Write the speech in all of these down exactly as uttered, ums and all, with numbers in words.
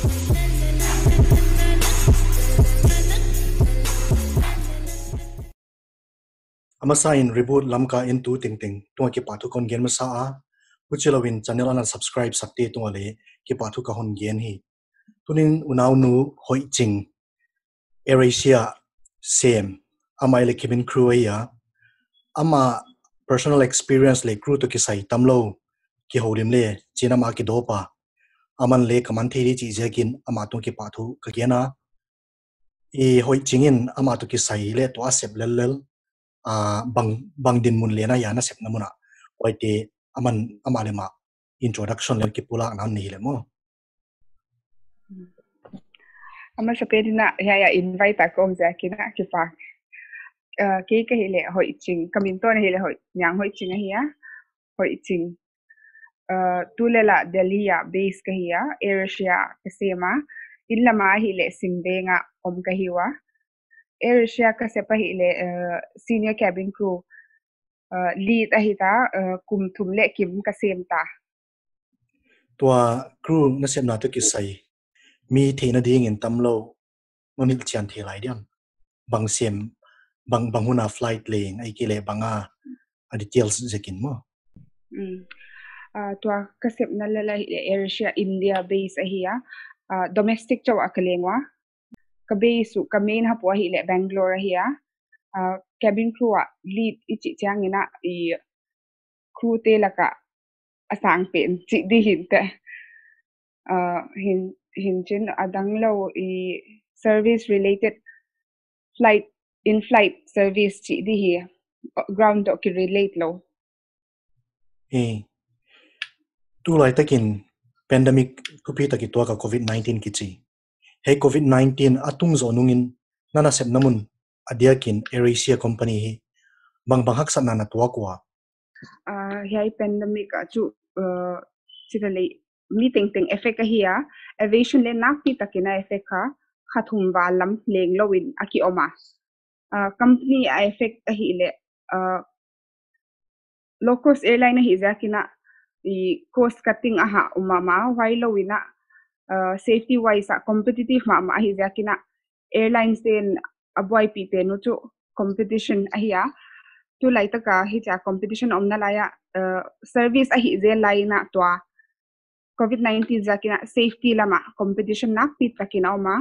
A masa in Reboot Lamka entu tengteng tungah kipahthu kon gen masa a, huchilouin channel a na subscribe sakte tungah leng kipahthu ka hon gen hi. Tunin unaunu Hoihching, AirAsia sem, amah leng cabin crew ahi a, ama personal experience leh crew toh kisai tamlou kihoulim leng chin ama kidop a, aman leng ka man thei di chih ziakin ama tungah kipahthu ka gen a. I Hoihching in ama toh kisai leh tua sep lellel, ah, bang, bang dinmun leng na hia na sepna mun ah, huaite aman, ama leh ama introduction leng kipulak na ni leh maw. A masapen in hiai a invite a ka om ziakin kipak. Uh, kei ka hih leh Hoihching, ka min toh na hih leh Hoih, Niang Hoihching ahi a, Hoihching. Uh, tulel a Delhi a base ka hi a, AirAsia ka sem a, inn lam a hih leh Simveng a om ka hi ua. AirAsia ka sep a hih leh, uh, senior cabin crew, uh, lead ahi ta, uh, kum thum leh kim ka sem ta. Tua crew na sepna toh kisai, mi theihna dingin tamlou, non hilhchian thei lai diam? Bang sem, bang, bang hun a flight leng, ahihkeileh bang a, a details zekin maw. Mm. Ah, tua ka sepna lel a hih leh AirAsia India base ahi a. Ah, domestic chauh a ka leng ua. Ka base uh, ka main hub uh ahih leh Bangalore ahi a. Ah, cabin crew a lead i chih chiangin a, i crew te lak a a sangpen chih di hi inteh. Ah, hin, hinchin a dang lou i service related flight, in flight service chih di hi, ground toh ki relate lou. Eh, tulai takin pandemic thupi tak i tuak a, covid nineteen kichi. Hiai covid nineteen a tung zoh nungin na nasepna mun a diakin AirAsia company hi bang bang haksatna na tuak ua? Ah, hiai pandemic a chu, uh, chih leh mi tengteng effect ahi a, aviation leng nakpi takin a effect a, kha thum val lam leng louin a ki om a. Ah, company a effect ahih leh, ah, low cost airline ahih ziakin a, i cost cutting a ha um mahmah, huailouin a, ah, safety wise a competitive mahmah ahih ziakin a, airlines te'n a buaipih pen uh chu competition ahi a. Tulai tak a hichia competition omna lai a, ah, service ahih zel lai in a tua covid nineteen ziakin a safety lam a competition nakpi takin a om a,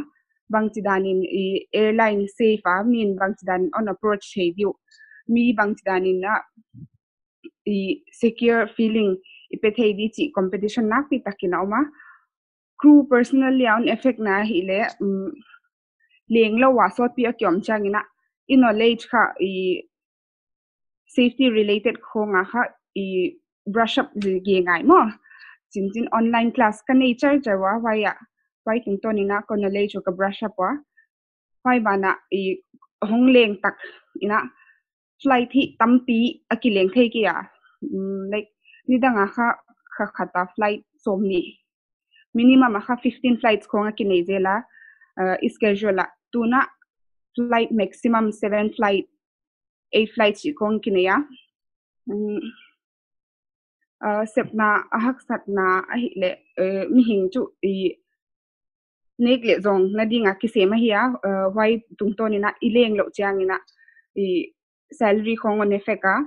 bangchidan in i airline safe a, min bangchidan in hon approach thei di uh, mi bangchidan in a i secure feeling i pe thei di chih competition nakpi takin a om a. Crew personally a hon effect na hih leh, um, leng lou a sawtpi a ki om chiangin a, i knowledge kha i safety related khong a kha i brush up zel ngai maw. Chinchin online class ka nei char char ua, huai a, huai tungtawn in a ka knowledge uh ka brush up ua. Huai ban a i hong leng tak in a flight hi tampi a ki leng thei kei a. Mm, like, nidang a kha, kha khat a flight sawmnih. Minimum a kha fifteen flights khong a ki nei zel a, uh, i schedule a. Tun a flight maximum seven flight, eight flights chih khong ki nei a. Mm, uh, sepna a haksatna ahih leh, uh, mihing chu i nek leh zong na ding a kisem ahi a, uh, huai tungtawn in a i leng louh chiangin a i salary khong hon effect a,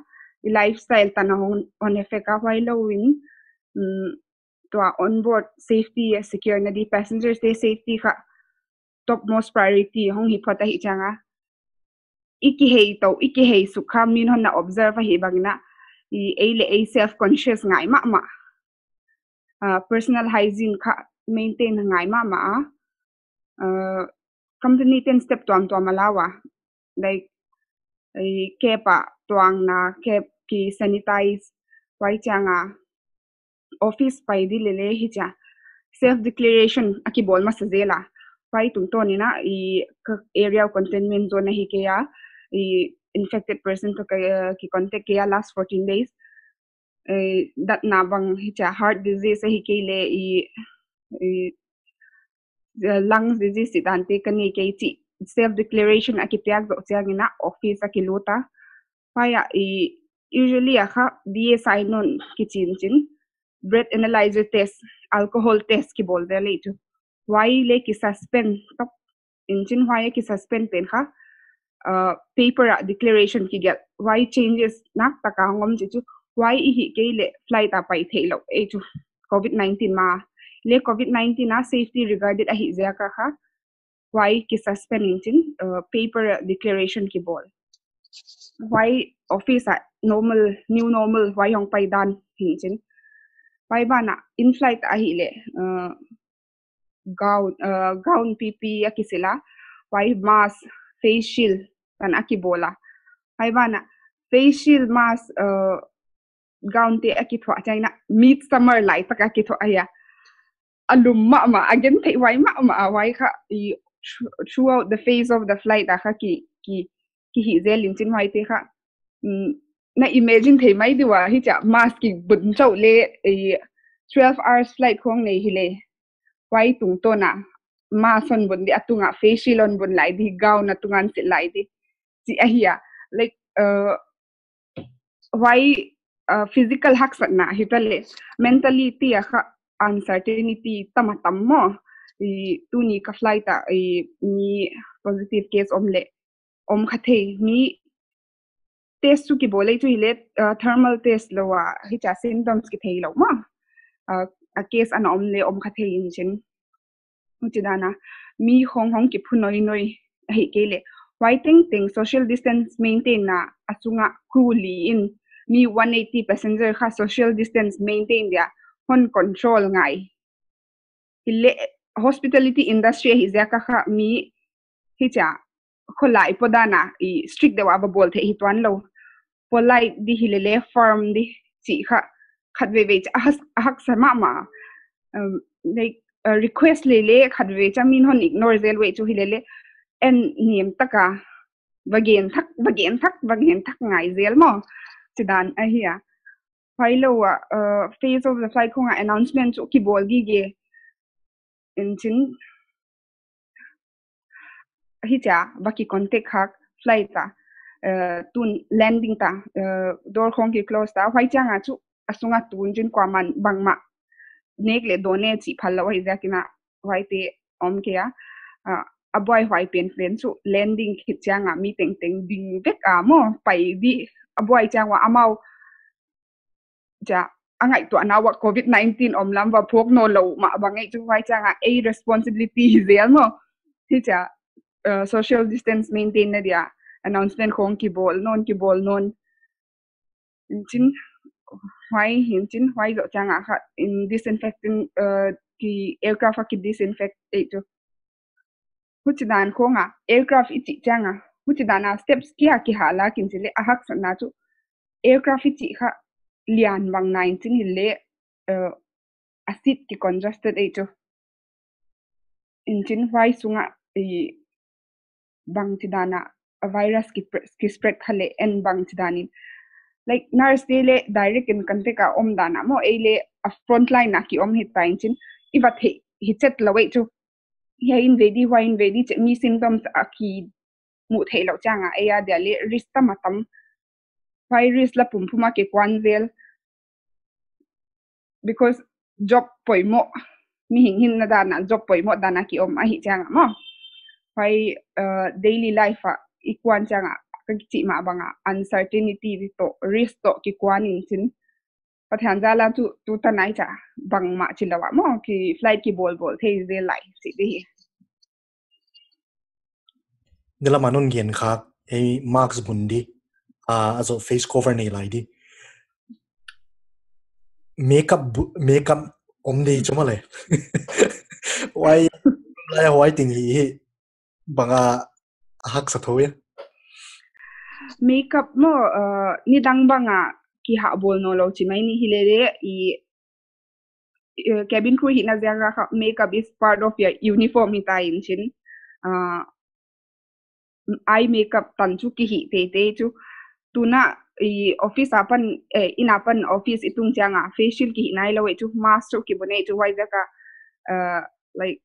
i lifestyle tan a hon, hon effect a, huailouin, um, tua onboard safety, secure na di, passengers te safety kha topmost priority hong hi phot ahih chiang a, i kihei tou, i kihei suk kha min hon na observe ahih bangin a, i ei leh ei self conscious ngai mahmah. Ah, personal hygiene kha maintain ngai mahmah a. Ah, company te'n step tuamtuam a la ua. Like, i cab a tuangna, cab ki sanitize, huai chiang a office pai di leh leng hichia self declaration a kibawl masa zel a. Huai tungtawn in a i ka area containment zone ahi kei a, i infected person toh ka, eh, ki contact kei a last fourteen days. Eh, datna bang hichia heart disease ahihkeileh i, i, eh, lungs disease chih dante ka nei kei chih self declaration a kipiak zoh chiangin a office a kilut a. Huai a i usually a kha D A sign on kichinchin, breath analyzer test, alcohol test kibawl zel leh chu. Huai leh ki suspend tok, in chin huai ki suspend pen kha, uh, paper ah declaration kigelh. Huai changes nak taka hong om chi chu, huai i hih kei leh flight a pai theilou ei chu, covid nineteen mah. Leh covid nineteen a safety regarded ahih ziak a kha, huai ki suspend in chin, uh, paper declaration kibawl. Huai office a normal, new normal huai hong pai dan in chin. Huai banah in flight ahih leh, uh, gown, uh, gown P P E a kisil a, huai mask, face shield tan a kibawl a. Huai banah face shield, mask, uh, gown te a kithuah chiang in, mid summer lai tak a kithuah ahi a. A lum mahmah, a gentheih huai mahmah a, huai kha i, throughout the phase of the flight a kha ki, ki, ki hih zel in chin huaite kha. Mm, na imagine thei mai di ua, hichia mask kibun chauh leh, eh, twelve hours flight khong nei hi leh. Huai tungtawn a mask hon bun di, a tung a face shield hon bun lai di, gown a tung a hon silh lai di. Chi ahi a, like, uh, huai, uh, physical haksatna hita leh, mentally ti a kha uncertainty tam a tam maw. I tuni ka flight a, i mi positive case om leh, om kha thei, mi test chu kibawl ei chu hi leh, uh, thermal test lou a, hichia symptoms kithei lou maw. Uh, a case ana om leh om kha thei in chin. Huchi dan a, mi hong hong kiphu noinoi ahih kei leh. Huai tengteng social distance maintain na a sung a crew li in, mi one eighty passenger kha social distance maintain dia hon control ngai. Hi leh hospitality industry ahih ziak a kha mi hichia kholai pawt dan a i strict deuh a va bawl theih hi tuan lou. Polite di hi leh leh firm di chih kha khatveivei cha a has-, a haksa mahmah. Um, like, uh, request leh leh khatveivei cha min hon ignore zel uh ei chu hi leh leh en niam tak a va gen thak, va gen thak, va gen thak ngai zel maw. Chi dan ahi a. Huai lou a, uh, phase of the flight khong a announcement chu kibawl gige in chin. Hichia, va ki contact hak flight a, uh, tun landing ta, uh, door khong ki close ta, huai chiang a chu a sung a tun chin kuaman bangmah nek leh dawn e chih phal lou ahih ziak in a huaite om kei a, uh, a buai huai penpen chu landing khit chiang a mi tengteng ding vek a maw, pai di a buai chiang ua amau cha, a ngaihtuahna ua covid nineteen om lam va phawk nawn lou mah bang ei chu huai chiang a ei responsibility hi zel maw. Hichia, uh, social distance maintain na dia announcement khong kibawl nawn, kibawl nawn. In chin, huai, in chin, huai zoh chiang a kha, in disinfectant, uh, ki aircraft a ki disinfect ei chu. Huchi dan khong a, aircraft i chih chiang a, huchi dan a steps kia kihal a kin chi leh a haksatna chu, aircraft i chih kha lian bang na in chin hi leh, uh, a seat ki congested ei chu. In chin huai sung a, i bangchi dan a, a virus ki pre-, ki spread kha leh en bangchi dan in. Like nurse te leh direct in contact a om dan a maw, ei leh a front line a ki om hita in chin, i va theih hi chet lou ei chu. Hiai in ve di, huai in ve di, chih mi symptoms a kimu theih lou chiang a, ei a dia leh risk tam a tam. Huai risk la pumphum a kikuan zel. Because job poimoh, mihing hinna dan a, job poimoh dan a ki om ahih chiang a maw. Huai, uh, daily life a i kuan chiang a, ka kichih mah bang a, uncertainty toh, risk toh kikuan in chin. Pathian zala chu, tu tan a hichia bangmah chi lou a maw, ki flight kibawl bawl thei zel lai, chi di hi. Ni lam a non gen khak, ei mask bun di, a, a zoh face cover nei lai di. Makeup bu-, makeup om di chu maw leh. Huai, lai huai ting hi, hi, bang a haksa thou ia. Makeup maw, uh, nidang bang a kihah bawl nawn lou chi mai ni hi leh leh i, uh, cabin crew hihna ziak a kha, makeup is part of your uniform hita in chin. Uh, eye makeup tan chu kihih teitei chu. Tuna i office apan, eh, in apan office i tung chiang a, face shield kihih nai lou ei chu, mask chu kibun ei chu, huai ziak a, uh, like,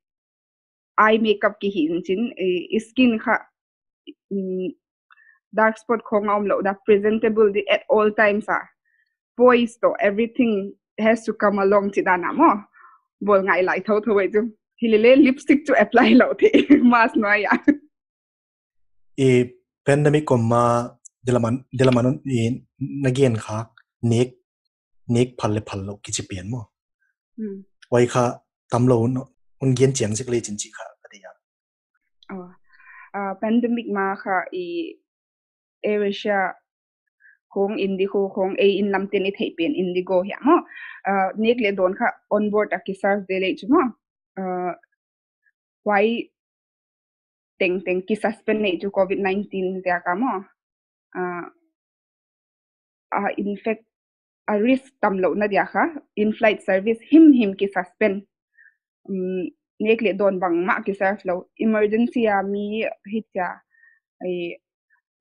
eye makeup kihih in chin, eh, i skin kha, mm, dark spot khong a om lou dia, presentable di at all times a. Poise toh, everything has to come along chi dan a maw. Bawl ngai lai thou thou ei chu. Hilele lipstick chu apply lou thei mask nuai ah. I pandemic kum a delaman delaman i na gen khak nek nek phal le phal lou kichi pen maw. Hmm. Huai kha tamlou un gen chiang zek le chin chi kha ka dia. Oh. Uh, pandemic ma kha i AirAsia khong, IndiGo khong, ei in lam ten i thei pen IndiGo hia maw. Uh, nek le don kha on board a ki serve de le chu maw. Uh, huai tengteng ki suspend nei chu covid nineteen ziak a maw. Uh, uh, in fact, a risk tamlouhna dia kha in-flight service himhim ki suspend. Um, nek le don bangmah ki serve lou. Emergency a mi hichia ai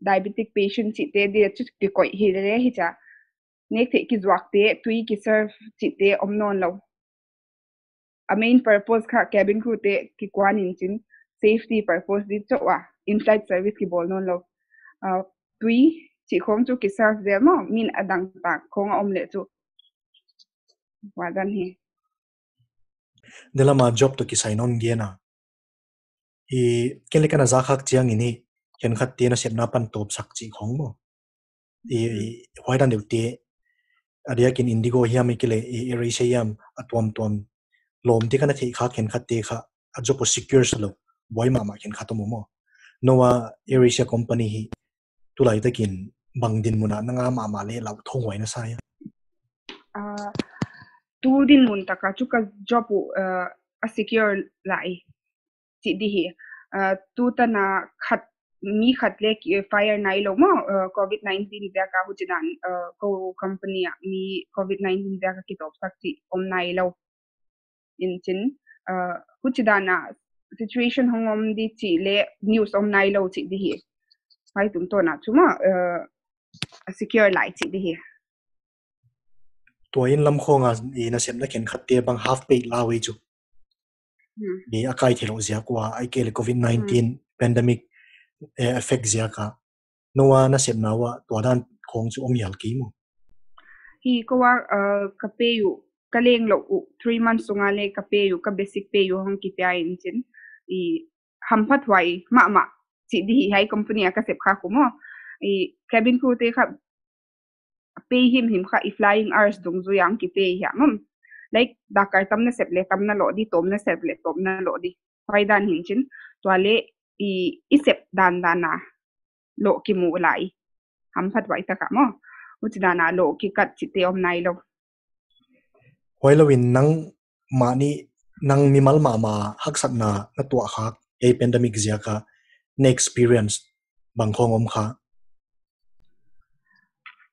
diabetic patient chihte dia chu ki koih hilele hichia nek thei ki zuak te, tui ki serve chihte om nawn lou. A main purpose kha cabin crew te ki kuan in chin safety purpose di chauh a in-flight service ki bawl nawn lou. Uh, tui chih khong chu ki serve zel maw, min a dang tak khong a om le chu. Huai dan hi. Delama job toh kisai non gen a. I ken le kana za khak chiang in hi, khenkhat te nasepna pan tawp sak chih khong maw. I, hmm, i huai dan deuh te, a diakin IndiGo hiam i kile, i, i AirAsia hiam, a tuamtuam lawm te kana theih kha khenkhat te kha, a job uh secure sa lou, buai mahmah khenkhat om maw. Noah AirAsia company hi, tulai takin bang dinmun a na nga mahmah le lau thong huai na sa hia. Ah, tu dinmun tak a chu ka job uh, uh, a secure lai. Chih di hi. Uh, tu tan a khat, mi khat le ki fire nai lou maw, uh, covid nineteen ziak a huchidan, uh, kou company a mi covid nineteen ziak a ki tawp sak chih om nai lou. In chin, uh, huchidan a situation hong om di chih le news om nai lou chih di hi. Huai tungtawn a chu maw, uh, secure lai chih di hi. Tua in lam khong a i nasepna khenkhat te bang half pay la huai chu. Hmm. I a kai thei lou ziak ua, ahihkeileh covid nineteen, hmm, pandemic, eh, effect ziak a. Noah nasepna ua, tua dan khong chu om hial kei maw. Hi kou a, uh, ka pay uh, ka leng lou uh, three months sung a le ka pay uh, ka basic pay uh hong kipia in chin. I hamphathuai mahmah chih di hi, hiai company a ka sep khak uh maw. I cabin crew te kha pay himhim kha i flying hours dungzui a hong kipay hia maw. Like, dakar tam nasep le tam na loh di, tawm nasep le tawm na loh di. Huai dan hi in chin. Tua le i, i sep dandan a loh kimu lai. Hamphathuai tak a maw. Huchidan a loh kikat chihte om nai lou. Huai lou in nangmah nih, nang mimal mahmah haksatna na tuah khak, ei pandemic ziak a na experience bang khong om kha.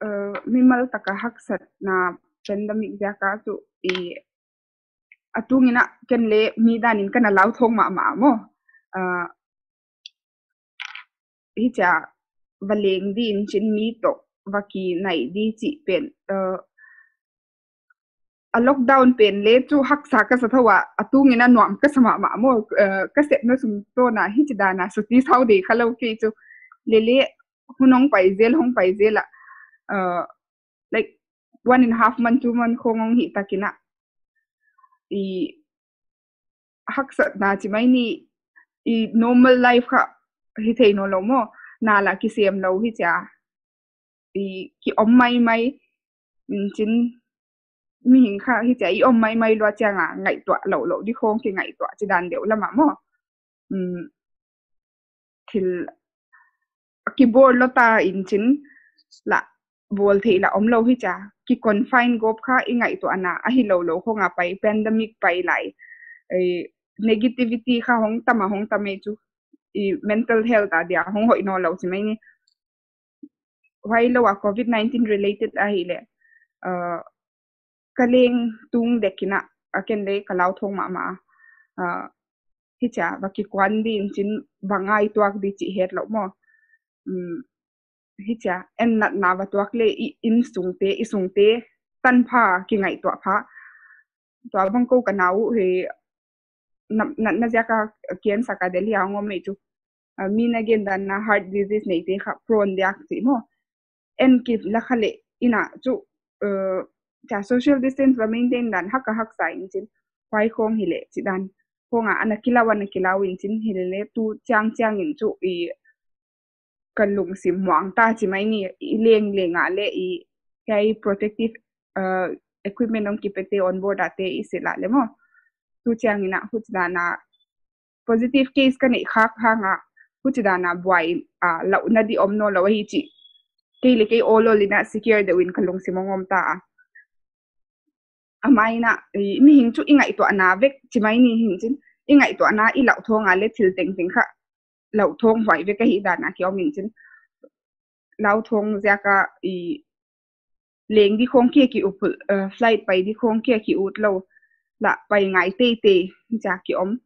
Uh, mimal tak a haksatna pandemic ziak a chu i a tung in a ken le mi dan in kana lau thong mahmah maw. Uh, hichia va leng di in chin mi toh va kinai di chih pen, uh, a lockdown pen le chu haksa ka sa thou a, a tung in a nuam ka sa mahmah maw, uh, ka sepna sung tawn a hichidan a suti sau de kha lou kei chu. Lele hun hong pai zel, hong pai zel a, uh, like one and a half month, two month khong hong hi tak in a. I haksatna chi mai ni, i normal life kha hi thei nawn lou maw. Na la kisem lou hichia. I ki om maimai, in chin mihing kha hichia i om maimai lua chiang a ngaihtuah louh louh di khong kingaihtuah chidan deuh lam a maw. Um, thil kibawr lou ta in chin la bawl theih la om lou hichia. Ki confine gawp kha i ngaihtuahna a hi lou lou khong a pai, pandemic pai lai. Eh, negativity kha hong tam a hong tam ei chu. I mental health a dia hong hoih nawn lou chi mai ni. Huai lou a covid nineteen related ahihleh, uh, ka leng tung dek in a, a ken le ka lau thong mahmah. Uh, hichia va kikuan di in chin va ngaihtuak di chih het lou maw. Um, hichia en natna va tuak le i insungte, i sungte tanpha kingaihtuah pha. Tua bang kou ka nau uh hi na, na, na ziak a cancer ka Delhi a hong om ei chu. Ah, mi na gen dan a heart disease neite kha prone diak chih maw. En kit la kha le in a chu, uh, cha social distance va maintain dan hak a haksa in chin. Huai khong hileh chih dan. khong a ana kilau ana kilau in chin hilele tu chiang chiang in chu i ka lungsim muang ta chi mai ni i leng leng a le i hiai protective uh, equipment ong kipete on board a te i sila le mo. Tu chiang in a huchi dan a positive case ka neih khak hang a huchi dan a buai a lau na di om no lo hi chi. Kei le kei ol ol in a secure deuh in ka lungsim ong om ta a. A mai na i mihing chu i ngaihtuahna vek chi mai ni hin chin i ngaihtuahna i lau thong a le thil tengteng kha lau thong huai vek ahi dan a ki om in chin lau thong ziak a i leng di khong kia ki up uh, flight pai di khong kia ki ut lo la pai ngai teitei ziak ki om.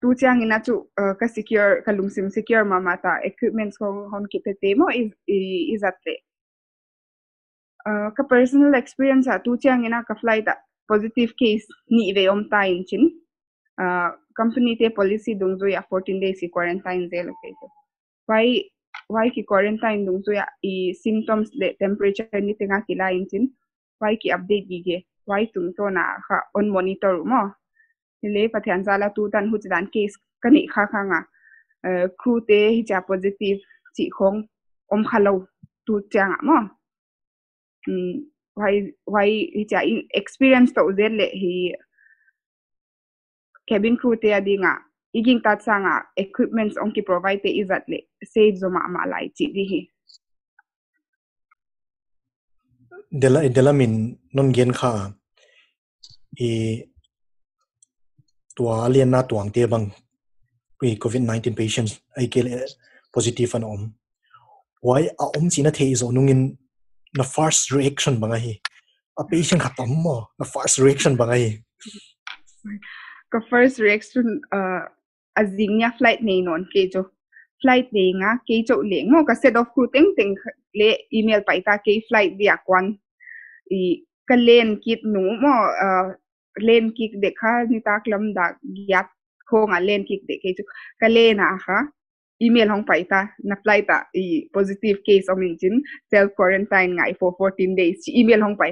Tu chiang in a chu uh, ka secure ka lungsim secure mahmah ta equipments khong hon kipete mo i, i, i zat le. Uh, ka personal experience a tu chiang in a ka flight a positive case nih vei om ta in chin. Uh, company te policy dungzui a fourteen days ki quarantine zel okay. Why why ki quarantine dungzui a i symptoms le temperature ni tenga ki la in chin. Why ki update gige why tungtawn a kha on monitor mo. Hilele Pathian zala tu tan huchi dan case ka neih khak hang a uh, crew te hichia positive chi khong om kha lo tu chiang a mo. Um, why why hichia in experience to zel le hi cabin crew te a ding a i gingta chiang a equipments ong ki provide te i zat le safe zo mahmah lai chi di hi. Dela dela min non gen kha i tua lian na tuang te bang i covid nineteen patients ai ke le positive an om. Why a om china thei zo nungin na first reaction bang ahi? A patient khat om mo na first reaction bang ahi? Ka first reaction uh, a zing nia flight nei non kei chu flight nei nga kei chu le ngo ka set of crew tengteng le email pai ta kei flight dia kuan i ka len kit nu mo uh, len kik de kha ni tak lam da giat khong a len kik de kei chu ka len a kha email hong pai ta na flight a i positive case om in chin self quarantine ngai for fourteen days chi email hong pai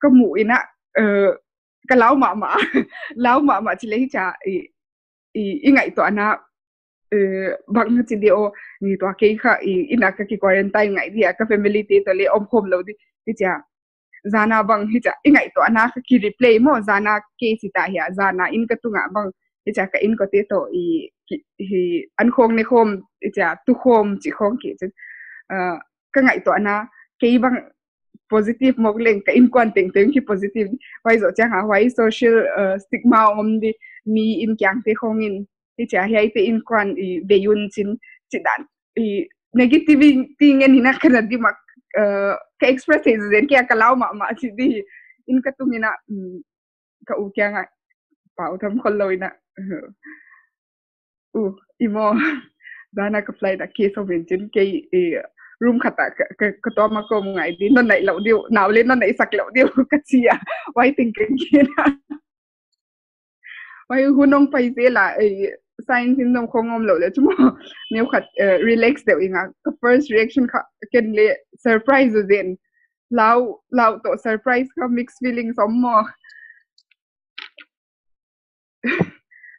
ka mu in a uh, ka lau mahmah lau mahmah chi le hichia i i ngaihtuahna uh, bang chi di o ni tua kei kha i ina ka ki quarantine ngai dia ka family te to le om khom lo di hichia zana bang hichia i ngaihtuahna ka ki replay mo zana case ta hia zana in ka tunga bang hichia ka in ko te to i hi an khong ne khom hichia tu khom chi khong ki chu uh, ka ngaihtuahna kei bang positive mok leng ka inkuan tengteng ki positive why zo chiang a why social uh, stigma om di mi in kiang te khong in hichia hiai te inkuan i vei un chin chi dan i negativity ngen hina kana di mak uh, ka express thei zen kia ka lau mahmah chi di in ka tung in a um, ka u kiang a pau tham khol lo in a uh, u i mo zana ka flight a case om in chin kei i room khat a ka to ma ko mu ngai di non nai lo diu nau le non nai sak lo diu ka chi a why thinking kina why hu nong pai zel a science in nong khong om lo le chu mo neu khat relax deuh in a ka first reaction kha ken le surprise zen lau lau to surprise kha mixed feelings om mo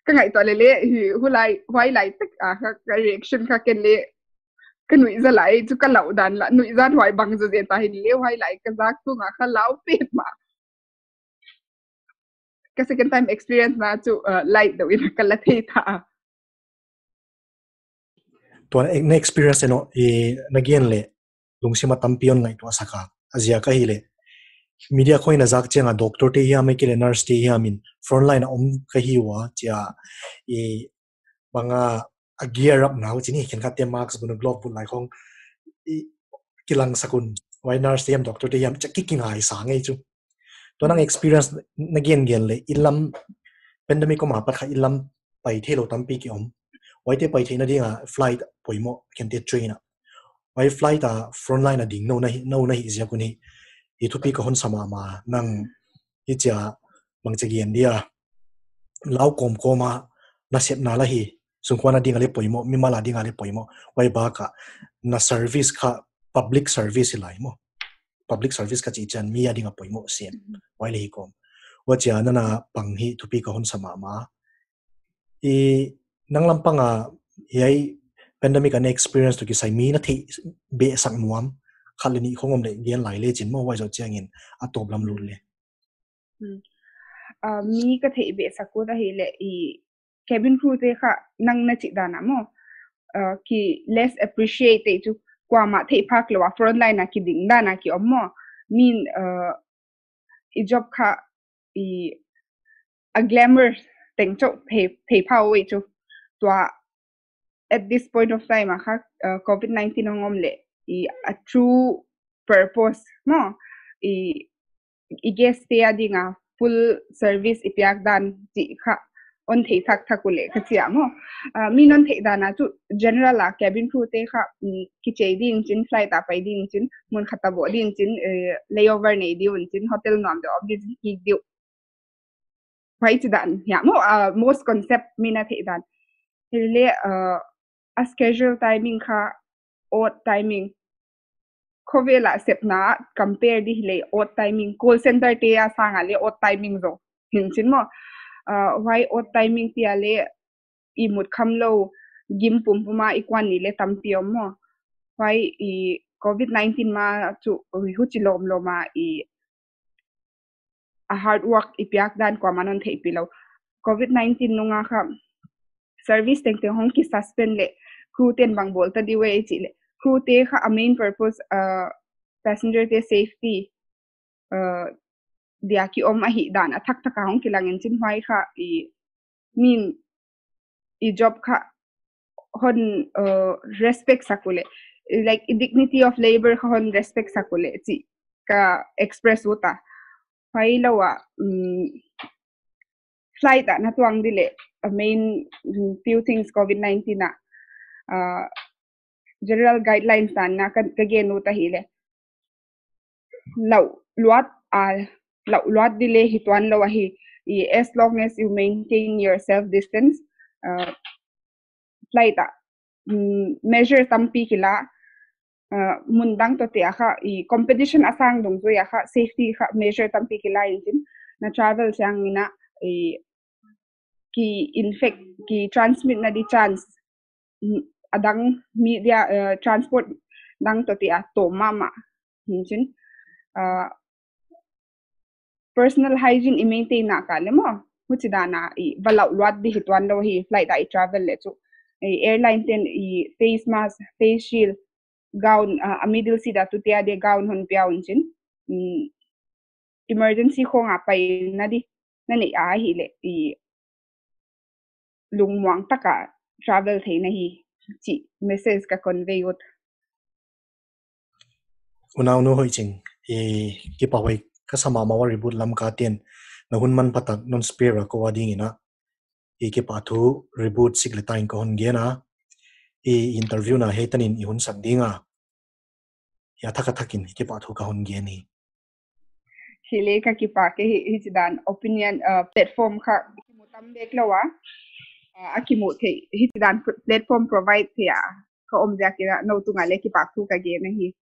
ka ngaihtuah le le hi hu lai huai lai tak a ka reaction kha ken le ka nuih za lai chu ka lau dan la nuih zan huai bang zo zen ta hi le huai lai ka zak tu nga kha lau pet ma ka second time experience na chu uh, light deuh in ka la thei ta tua na experience eno i na gen le lungsima tampi on ngaihtuah saka a ziak ahi le media khoi na zak chiang a doctor te hiam e kile nurse te hiam in frontline a om ka hi ua chia i banga a gear up nau chini khen khat te mask bun glove bun lai khong i kilang sakun why nurse te hiam doctor te hiam chak ki kingai sa ngei chu tua nang experience na gen gen le i lam pandemic koma pat kha i lam pai thei lo tampi ki om why te pai thei na dinga flight poimo khen te train a why flight a frontline a ding no na hi no na hi ziak un hi i thupi ka hon sama ma nang hichia mangche gen dia lau kom koma na sepna la hi sungkuan a dinga le poimo mimal a dinga le poimo why ba ka na service kha public service lai mo public service ka chi chan mi a dinga poimo sem why le hi kom wachia na na pang hi thupi ka hon sama ma I nang lampang a hiai pandemic a na experience toh kisai mi na theih behsak nuam khat leh nih khong om leh gen lai lechin maw, huai zoh chiangin a tawp lam lut le. Hmm. Uh, mi ka theih behsak ut ahihleh i cabin crew te kha nang na chih dan a maw, uh, ki less appreciate te chu, kuamah theih phak lou a frontline a kiding dan a ki om maw. Min, uh, i job kha i a glamour teng chauh thei, thei phau ei chu. Tua at this point of time a kha, uh, covid nineteen hong om leh i a true purpose maw, i, i guest te a ding a full service i piak dan chih kha hon thei thak thak uleh ka chi a maw. Uh, min hon theih dan a chu general a cabin crew te kha, um, kichei ding chin, flight a pai ding chin, mun khat a boh ding chin, uh, layover nei di un chin, hotel nuam deuh om ding chin, kik deuh. Huai chih dan hia maw, uh, most concept mi na theih dan. Himahleh, uh, a schedule timing kha odd timing. Khovel a sepna compare di leh odd timing. Call center te a sang a leh odd timing zaw. Hi'n chin maw. Uh, huai odd timing te a leh i mut kham lou, gim pumpum a i kuan ni leh tampi om maw. Huai i covid nineteen ma chu huchi lawmlawm a i a hard work i piak dan kuamah hon theihpih lou. covid nineteen nung a kha service tengteng hong ki suspend leh crew ten bang bawl ta di uh e chih leh, crew te kha a main purpose, uh, passenger te safety, uh, dia ki om ahih dan a thak thak a hong kilang in chin, huai kha i min i job kha hon, uh, respect sak uleh, like, i dignity of labor kha hon respect sak uleh chih ka express ut a. Huai lou a, um, flight a na tuang di leh, uh, main, um, few things covid nineteen a, uh, general guidelines dan a ka, ka gen ut ahihleh, lau luat, uh, lau luat di leh hi tuan lou ahi, i, as long as you maintain your self distance, uh, flight a, mm, measure tampi ki la, uh, mun dang toh te a kha, i, competition a sang dungzui a kha, safety kha measure tampi ki la in chin, na travel chiang in a, i, ki infect, ki transmit na di chance, mm, a dang media, uh, transport dang toh te a toh mahmah in chin, uh, personal hygiene i maintain nak leh maw, huchi dan a i va lau luat di hi tuan lou hi, flight a i travel leh chu. I airline ten i face mask, face shield, gown, uh, a middle seat a tu te a di gown hon pia un chin. Mm, emergency khong a pai na di na neih ahihleh i lungmuang tak a travel theihna hi chih message ka convey ut. Unaunu Hoihching, i, kipak huai ka sa mahmah ua Reboot Lamka ten na hun manpha tak non spare a kou a ding in a, i, kipahthu Reboot sik leh ta in ka hon gen a, i, interview na hiai tan in i hun sak ding a, i, a thak a thak in kipahthu ka hon gen hi. Hileh ka kipak e hi, hichi dan opinion, uh, platform kha kimu tam bek lou a, uh, a kimu thei, hichi dan pr-, platform provide thei a ka om ziak in a nou tung a leh kipahthu ka gen ahi.